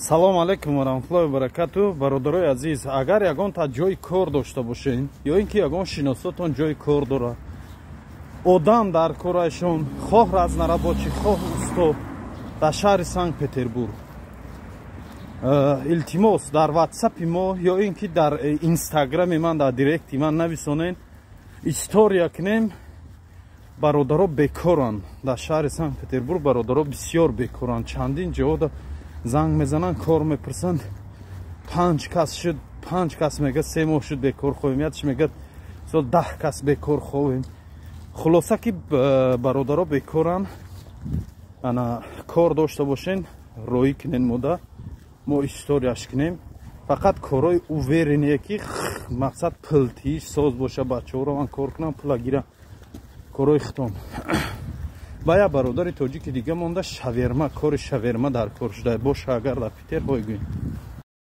Салом алейкум ва раҳматуллоҳи ва баракату. Бародарои азиз, агар ягонта ҷои кор дошта бошед ё ин ки ягон шиносотон ҷои кор дорад, одам дар корашон, хоҳ разнорабочий, хоҳ усто, дар шаҳри Санкт Петербург, илтимос, дар ватсапи мо ё ин ки дар инстаграми ман, дар директи ман нависонед, история кунем. Бародаро бекоранд дар шаҳри Санкт Петербург, бародаро бисёр бекоранд. Чандин ҷода занг мезананд, кор мепурсанд. Панҷ кас шуд, панҷ кас мегӯяд, 3 моҳ шуд, бекор хоҳем. Ятш мегӯяд, сол 10 кас бекор хоҳем. Хулоса ки бародаро бекоранд. Ана, кор дошта бошен, роӣ кунен мода, мо историяш кунем. Фақат корҳои уверенные, ки мақсад пултиш соз боша, бачаҳоро ман кор кунам, пула гирам, корҳои хитон. Ба як бародари тоҷики дига монда шаверма, кори шаверма дар кор шуда боша, агар дар Питер, бой гӯем.